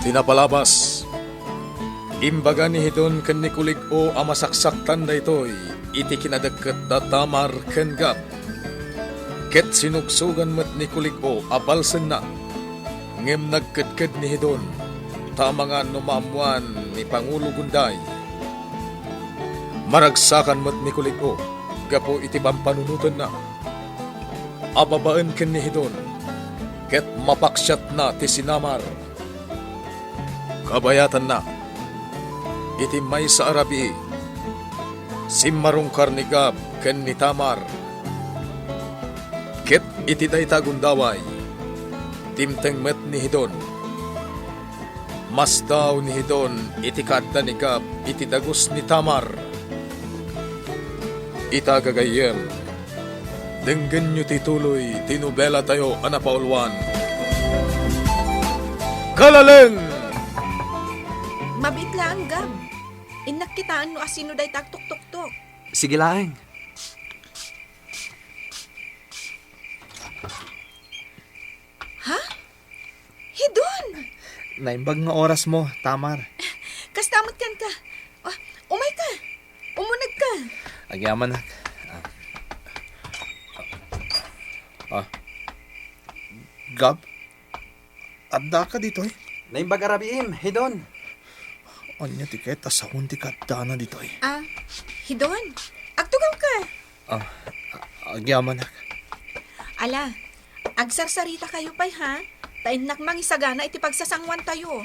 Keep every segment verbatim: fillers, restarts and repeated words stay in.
Ti napalabas, imbaga ni Hidon ken ni Kulig-o a masaksaktan daytoy iti kinadekket da Tamar ken Gab. Ket sinugsogan met ni Kulig-o a balsenna, ngem nagkedked ni Hidon, ta amangan no maammoan ni Pangulo Gunday. Maragsakan met ni Kulig-o gapu iti pampanunotenna a babaen ken ni Hidon, ket mapaksiatna ti sinamar. Kabayatanna, iti maysa a rabii, simmarungkar ni Gab ken ni Tamar. Ket iti dayta a gundaway, dimteng met ni Hidon. Masdaw ni Hidon iti kaadda ni Gab iti dagus ni Tamar. Ita, gagayyem, denggenyo ti tuloy ti nobelatayo a napauluan. Kalaleng! Mabiit laeng, Gab. Innak kitaen no asino dayta agtuktuktok. Sige laeng. Ha? Hidon! Naimbag nga orasmo, Tamar. Kasta met kenka. Ah, umayka. Umunegka. Agyamanak. Ah. Ah. Gab? Addaka ditoy? Naimbag a rabiim, Hidon. Ania ti ket a sawen ti kaddana ditoy? Ah, Hidon, agtugawka. Ah, a-, agyamanak. Ala, agsarsaritakayo pay, ha? Ta innak mangisagana iti pagsasanguantayo.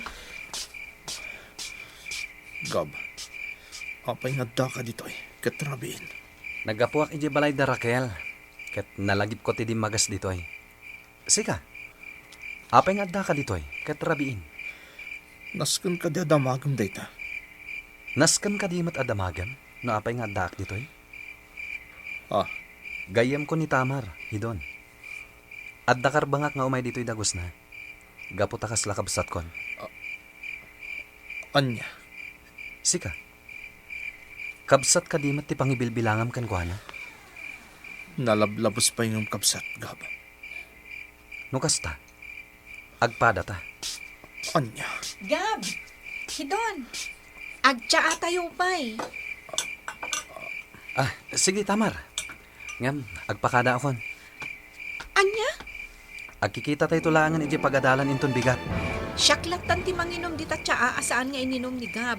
Gab, apay nga addaka ditoy ket rabiin? Naggapuak idiay balay da Raquel, ket nalagipko ti dimmagas ditoy. Sika, apay nga addaka ditoy ket rabiin? Nasken kadi a damagem dayta? Nasken kadi met a damagem no apay nga addaak ditoy? Ah. Gayyemko ni Tamar, Hidon. Adda karbengak nga umay ditoy dagusna, gapu ta kasla kabsatkon. Ah. Ania? Sika, kabsat kadi met ti pangibilbilangam kenkuana? Nalablabes pay ngem kabsat, Gab. No kasta, agpadata. Ania? Gab! Hidon! Agtsaatayo pay. Ah, sige, Tamar. Ngem, agpakadaakon. Ania? Agkikitatayto laengen idiay pagadalan inton bigat. Siak lattan ti manginom dita tsaa a saan nga ininum ni Gab.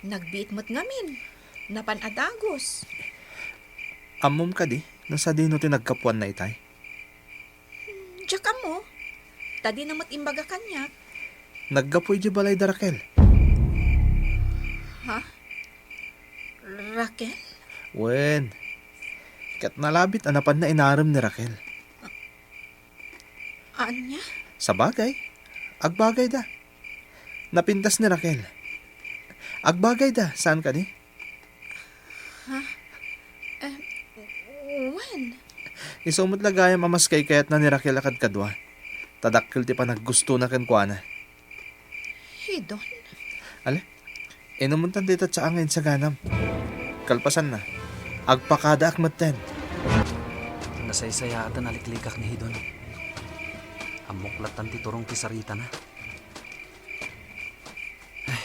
Nagbiit met ngamin. Napan a dagus. Ammom kadi no sadino ti naggapuanna itay? Hmm, diak ammo. Ta dina met imbaga kaniak. Naggapu idiay balay da Raquel. Ha? Raquel? Wen, ket nalabit a napanna inarem ni Raquel. Ania? Sabagay, agbagayda. Napintas ni Raquel. Agbagayda, saan kadi? Ha? Eh, wen? Isu met la gayam a mas kaykayatna ni Raquel a kadkadua. Ta dakkel ti panaggustona kenkuana. Hidon? Ale, inumontan dayta tsaa nga insaganam. Kalpasanna, agpakadaak metten. Nasaysayaat a naliklikak ni Hidon. Ammok lattan ti turong ti saritana. Ay,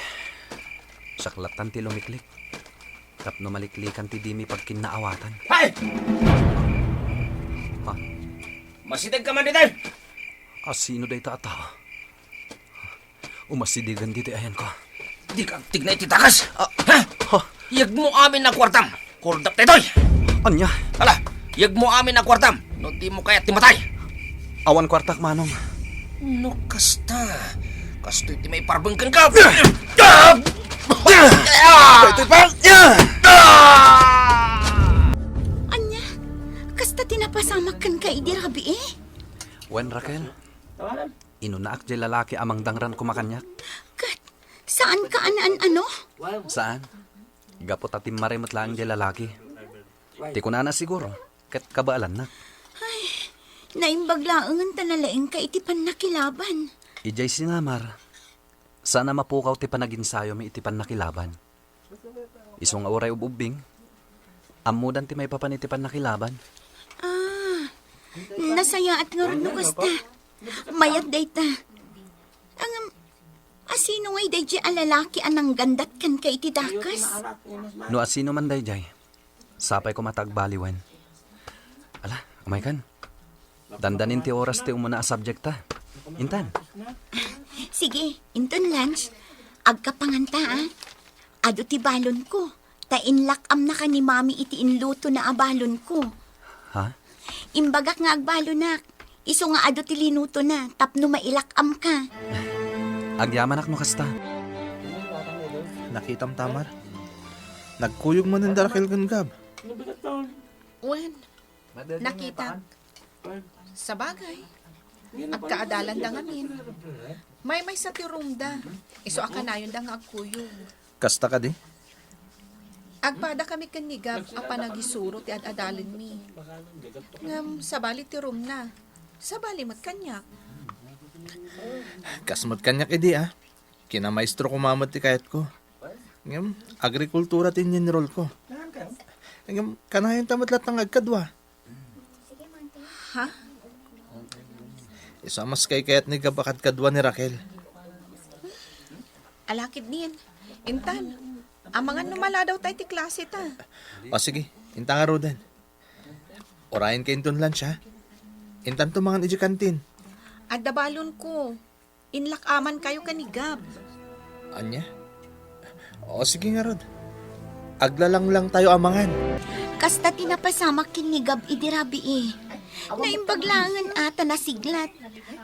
siak lattan ti lumiklik tapno maliklikan ti dimi pagkinnaawatan. Hay! Ha? Masidegka man ditoy! A, sino dayta a tao? Umasidegen ditoy ayanko. Dika agtigna iti takas! Ah, ha? Ha? Iyegmo amin a kuartam! Hold up daytoy! Ania? Ala, iyegmo amin a kuartam! No dimo kayat ti matay! Awan kuartak, Manong. No kasta, kastoy ti maiparbeng kenka! Daytoy pa! Ania? Kasta ti napasamak kenka idi rabii? Wen, Raquel, inunaak diay lalaki a mangdangran koma kaniak. Ket saanka a naan-ano? Saan. Gapu ta timmare met laeng diay lalaki. Ti kunana siguro, ket kabaelannak. Ay, naimbag laengen ta nalaingka iti pannakilaban. Idiay sinamar, saan a mapukaw ti panaginsayomi iti pannakilaban. Isu nga uray ub-ubbing, ammodan ti maipapan iti pannakilaban. Ah, nasayaat ngarud no kasta. Mayat dayta. Ngem, Asino ngay daydi a lalaki a nanggandat kenka iti dakes? No asino man daydiay, sapay koma ta agbaliwen. Ala, umaykan. Dandanin ti oras ti umuna a subjekta. Intan. Sige, inton lunch, agkapanganta, a. Adu ti balonko, ta inlak-amnaka ni Mami iti inlutona a balonko. Ha? Imbagak nga agbalonak, isu nga adu ti linutona tapno mailak-amka. Agyamanak no kasta. Nakitam, Tamar? Nagkuyog manen da Raquel ken Gab. Wen, nakitak. Sabagay, agkaadalanda ngamin. Maymaysa ti roomda. Isu a kanayonda nga agkuyog. Kasta kadi? Agpadakami ken ni Gab a panagisuro ti ad-adalenmi. Ngem sabali ti roomna. Sabali met kaniak. Kas met kaniak idi, a. Kinamaestro koma met ti kayatko. Ngem, agrikultura ti in-enrollko. Ngem, kanayonta met latta nga agkadua. Ha? Isu a maskaykayat ni Gab a kadkadua ni Raquel. Ala ketdin. Intan, amangan no maladawta iti klaseta. O sige, inta ngaruden. Urayenka inton lunch, ha? Intanto mangan idiay kantin. Adda balonko. Inlak-amankayo ken ni Gab. Ania? O, sige ngarud. Aglalanglangtayo a mangan. Kasta ti napasamak ken ni Gab idi rabii. Naimbag laengen a ta nasiglat.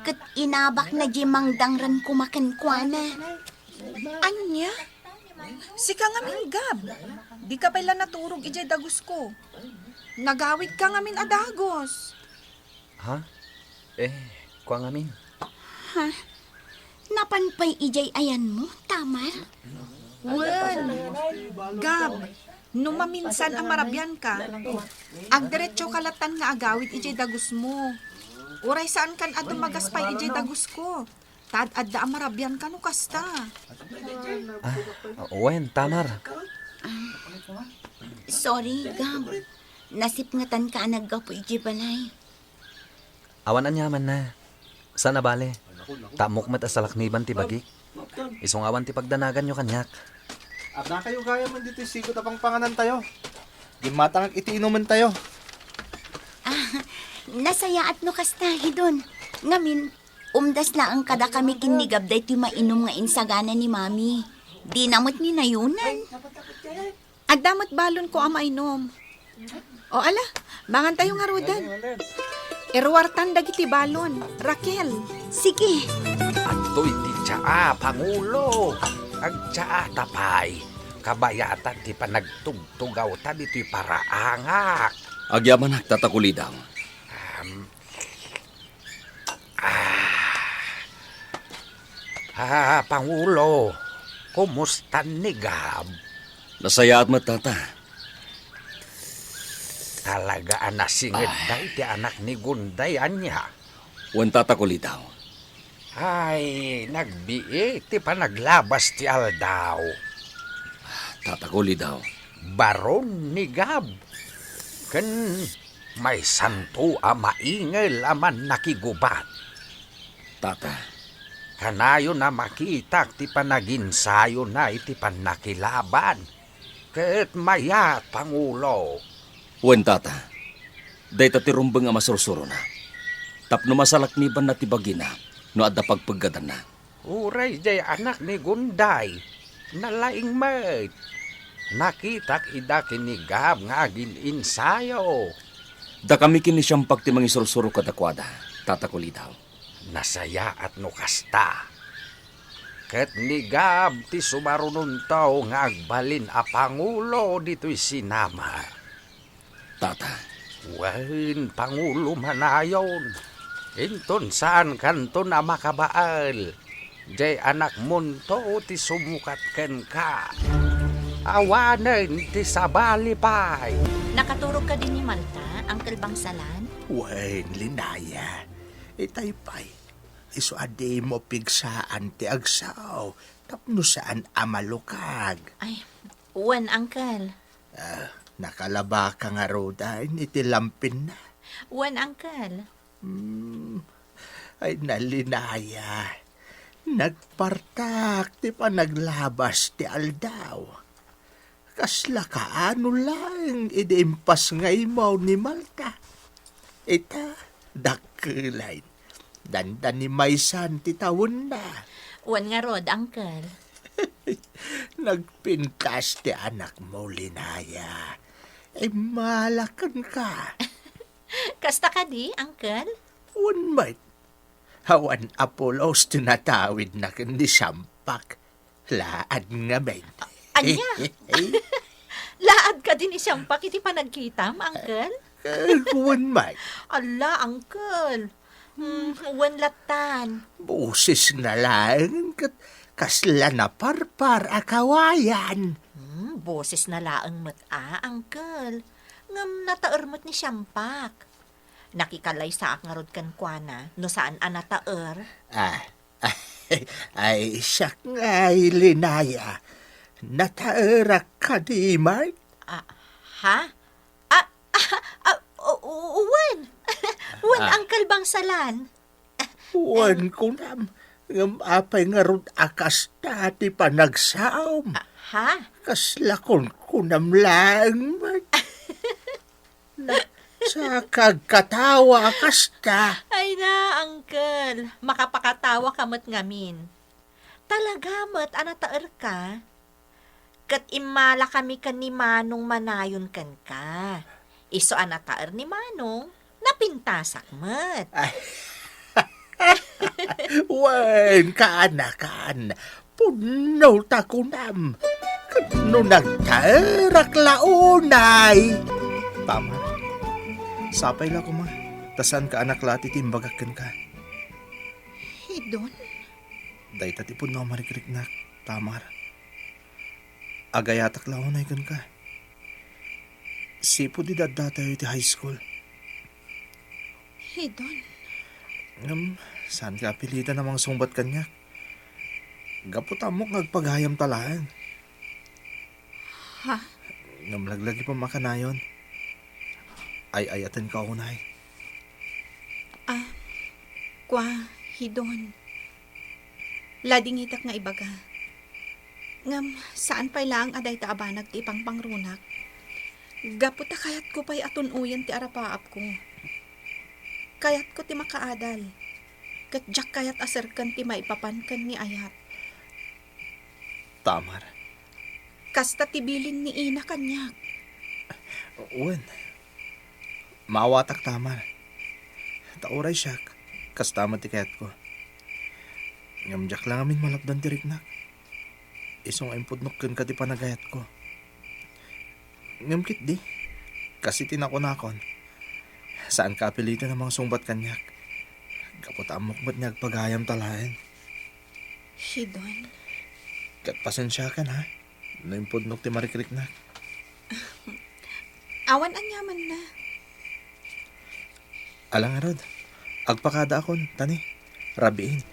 Ket inabakna diay mangdangran koma kenkuana. Ania? Sika ngamin, Gab. Dika pay la naturog idiay dagusko. Nagawidka ngamin a dagus. Ha? Eh, kua ngamin. Ha? Napan pay idiay ayanmo, Tamar? Wen, Gab, no maminsan a marabianka, agdiretsoka latan nga agawid idiay dagusmo. Uray saankan a dumagas pay idiay dagusko. Ta ad-adda a marabianka no kasta. Ah, wen, Tamar. Ah, sorry, Gab. Nasipngetanka a naggapu idiay balay. Awan aniamanna. Saan a bale. Ta ammok met a salakniban ti bagik. Isu nga awan ti pagdanaganyo kaniak. Addakayo gayamen ditoy sigut a pangpanganantayo. Gimmatangak iti inumentayo. Ah, nasayaat no kasta, Hidon. Ngamin, umdas laeng kadakami ken ni Gab daytoy mainum nga insagana ni Mami. Dina met ni nayonan. Adda met balonko a mainum. O ala, mangantayo ngaruden. Iruartan dagiti balon, Raquel. Sige. Adtoy ti tsaa, Pangulo. Agtsaata pay. Kabayatan ti panagtugtugawta ditoy paraangak. Agyamanak, Tata Kulidaw. Am, Ah. Ah, Pangulo, kumusta ni Gab? Nasayaat met, Tata. Talaga a nasinged Ah. Daydi anak ni Gunday, ania? Wen, Tata Kulidaw. Ay, nagbiit ti panaglabas ti aldaw. Tata Kulidaw. Baron ni Gab. Ken maysanto a maingel a mannakigubat. Tata. Kanayon a makitak ti panaginsayona iti pannakilaban. Ket mayat, Pangulo. Wen, Tata. Dayta ti rumbeng a masursurona. Tapno masalaknibanna ti bagina no adda pagpeggadanna. Uray jay anak ni Gunday, nalaing met. Nakitak ida ken ni Gab nga agin-insayo. Dakami ken ni Siampag ti mangisursuro kadakuada, Tata Kulidaw. Nasayaat no kasta. Ket ni Gab ti sumarunonto nga agbalin a pangulo ditoy sinama. Tata. Wen, Pangulo manayon. Inton saankanton a makabael, jay anakmonto ti sumukat kenka. Awanen ti sabali pay. Nakaturog kadi ni Malta, Uncle Bangsalan? Wen, Linaya. Itay pay, isu a dimo pigsaan ti agsao tapno saan a malukag. Ay, wen, Uncle. Ah, nakalabaka ngaruden iti lampinna? Wen, Uncle. Hmm. Ay, na, Linaya. Nagpartak ti panaglabas ti aldaw. Kasla kaano laeng idi impas nga imaw ni Malta. Ita, dakkelay. Dandani maysan ti tawenna. Wen ngarud, Uncle. Nagpintas ti anakmo, Linaya. Immalakenka. Kasta kadi, Uncle? Wen met. Awan a pulos ti natawidna ken ni Siampak. Laad ngamin. Ania? Laad kadi ni Siampak iti panagkitam, Uncle? Eh, wen met. Alla, Uncle. Hmm, wen lattan. Bosesna laeng ket kasla naparpar a kawayan. Hmm, bosesna laeng met a, Uncle. Ngem nataer met ni Siampak. Nakikalaysaak ngarud kenkuana no saan a nataer. Ah, ay, siak ngay, Linaya. Nataerak kadi met? Ah, ha? Ah, ah, ah, u-, u-, wen. Wen, Ah. Uncle Bangsalan. Wen, kunam, ngem apay ngarud a kasta ti panagsaom? Ah, ha? Kasla kunkunam laeng met. Na, sa kagkatawa a kasta. Ay na, Uncle. Makapakatawa ka met ngamin. Talaga met a nataerka. Ket immalakami ken ni Manong manayon kenka. Isu a nataer ni Manong, napintasak met. Ay. Wen, kaanakan. Pudno ta kunam. Ket no nagtaerak la unay. Tama. Sapay la koma. Ta saan ka anak la ti timbagak kenka. Hidon? Dayta ti pudno a marikriknak, Tamar. Agayatak la unay kenka. Sipud idi addatayo iti high school. Hidon. Ngem, saan ka apilitan a mangsungbat kaniak? Gapu ta ammok nga agpagayam ta laeng. Ha? Ngem laglagipem a kanayon. Ay-ayatenka unay. Ah, kua, Hidon. Ladingitak nga ibaga. Ngem, saan pay laeng a dayta a banag ti ipangpangrunak. Gapu ta kayatko pay a tun-oyen ti arapaapko. Kayatko ti makaadal. Ket diak kayat a serken ti maipapan ken ni ayat. Tamar. Kasta ti bilin ni Ina kaniak. Wen. Maawatak, Tamar. Ta uray siak, kasta met ti kayatko. Ngem diak la ngamin malapdan ti riknak. Isu nga impudnok kenka ti panagayatko. Ngem ketdi, kas iti nakunakon, saanka a piliten a mangsungbat kaniak. Gapu ta ammok met nga agpagayam ta laeng. Hidon. Ket pasensiakan, ha? No impudnok ti marikriknak. Awan aniamanna. Ala ngarud, agpakadaakon, tani, rabiin.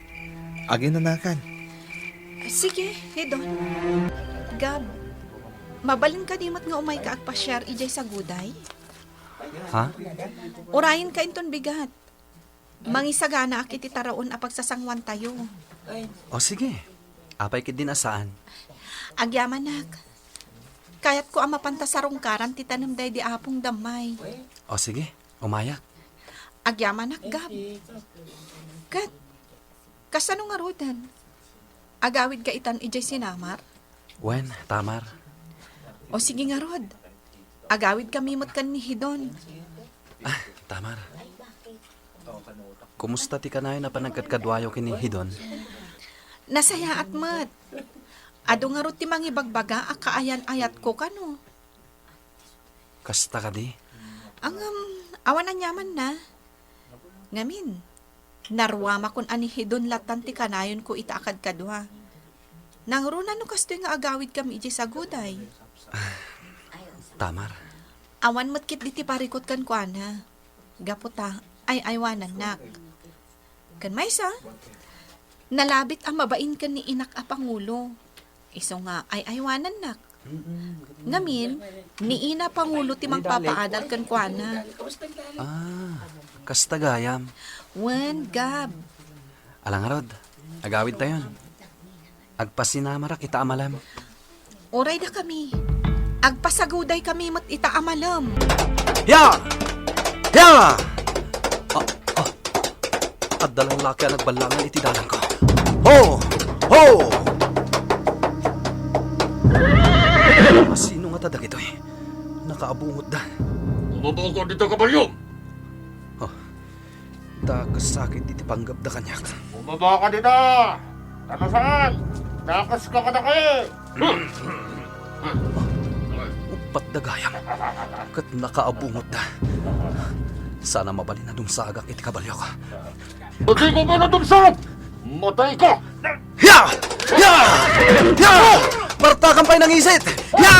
Aginanakan. Sige, Hidon. Gab, mabalin kadi met nga umayka agpasiar idiay saguday? Ha? Urayenka inton bigat. Mangisaganaak iti taraon a pagsasanguantayo. O sige, apay ketdin a saan? Agyamanak. Kayatko a mapanta sarungkaran ti tanem daydi Apong Dammay. O sige, umayak. Agyamanak, Gab. Ket, kasano ngaruden? Agawidka itan idiay sinamar? Wen, Tamar. O sige ngarud. Agawidkami met ken ni Hidon. Ah, Tamar. Kumusta ti kanayon a panagkadkaduayo ken ni Hidon? Nasayaat met. Adu ngarud ti mangibagbaga a kaayan-ayatko kano. Kasta kadi? Ngem, awan aniamanna. Ngamin, naruamakon a ni Hidon lattan ti kanayonko ita a kadkadua. Nangruna no kastoy nga agawidkami idiay saguday. Tamar. Awan met ketdi ti parikut kenkuana. Gapu ta, ay-aywanannak. Ken maysa, nalabit a mabain ken ni inak a pangulo. Isu nga ay-aywanannak. Ngamin, ni ina pangulo ti mangpapaadal kenkuana. Ah, kasta gayam. Wen, Gab. Ala ngarud, Agawidtayon. Agpasinamarak ita a malem. Uray dakami. Agpasagudakami met ita a malem. Ya! Ya! Ah, ah. Adda lallaki a nagballangan iti dalanko. Ho! Ho! Asino ngata dagitoy? Nakaabungotda. Bumaba ka dita, kabalyo! Ah, ta kas sakit iti panggepda kaniak. Bumaba ka dita! Ta no saan, dakeska kadakami! Uppat da gayam, ket nakaabungotda. Saan a mabalin a dumsagak iti kabalyok. Dika pay nadumsag! Matayka! Ya! Ya! Ya! Partakam pay nangisit! Ya!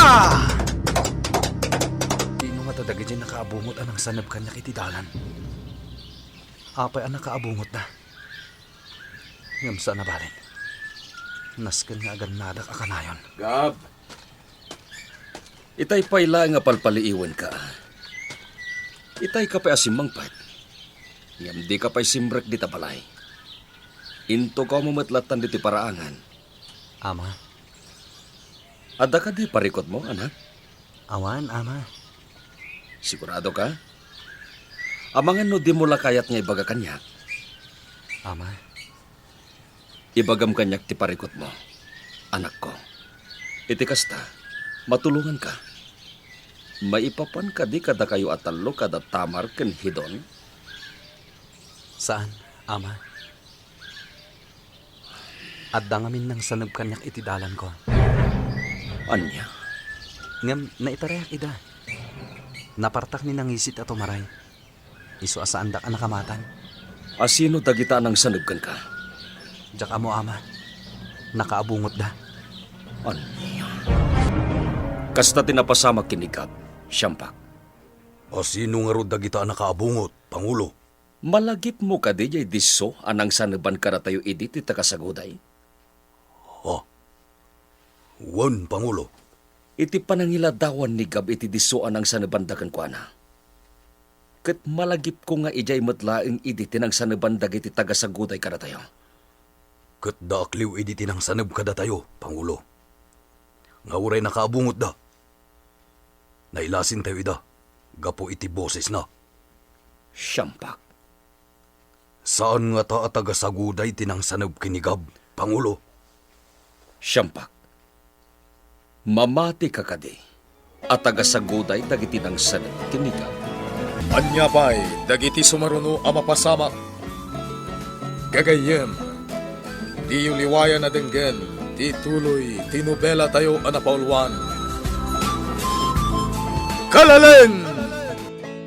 Sino ngata dagiti nakaabungot a nangsaneb kaniak iti dalan? Apay a nakaabungotda? Ngem saan a balin. Nasken nga agannadak a kanayon. Gab, itay pay laeng a palpaliiwenka. Itayka pay a simmangpet. Ngem dika pay simrek dita balay. Intugawmo met lattan ditoy paraangan. Ama. Adda kadi parikutmo, anak? Awan, Ama. Sigurado ka? Amangan no dimo la kayat nga ibaga kaniak. Ama. Ibagam kaniak ti parikutmo, anakko. Iti kasta, matulonganka. Maipapan kadi kadakayo a tallo kada Tamar ken Hidon? Saan, Ama. Adda ngamin nangsaneb kaniak iti dalanko. Ania? Ngem naitarayak ida. Napartak ni nangisit a tumaray. Isu a saandak a nakamatan. Asino dagita a nangsaneb kenka? Diak ammo, Ama. Nakaabungotda. Ania? Kasta ti napasamak ken ni Gab, siampak. Asino ngarud dagita a nakaabungot, Pangulo? Malagipmo kadi jay disso a nangsaneban kadatayo idi ti taga-Saguday? Ah, wen, Pangulo. Iti panangiladawan ni Gab iti disso a nangsanebanda kenkuana. Ket malagipko nga idiay met laeng idi ti nangsaneban dagiti taga-Saguday kadatayo. Ket daakliw idi ti nangsaneb kadatayo, Pangulo. Nga uray nakaabungotda, nailasintayo ida gapu iti bosesna. Siampak. Saan ngata a taga-Saguday ti nangsaneb ken ni Gab, Pangulo? Siampak. Mamatika kadi a taga-Saguday dagiti nangsaneb ken ni Gab? Ania pay dagiti sumaruno a mapasamak? Gagayyem, diyo liwayan a denggen ti tuloy ti nobelatayo a napauluan. Kalaleng!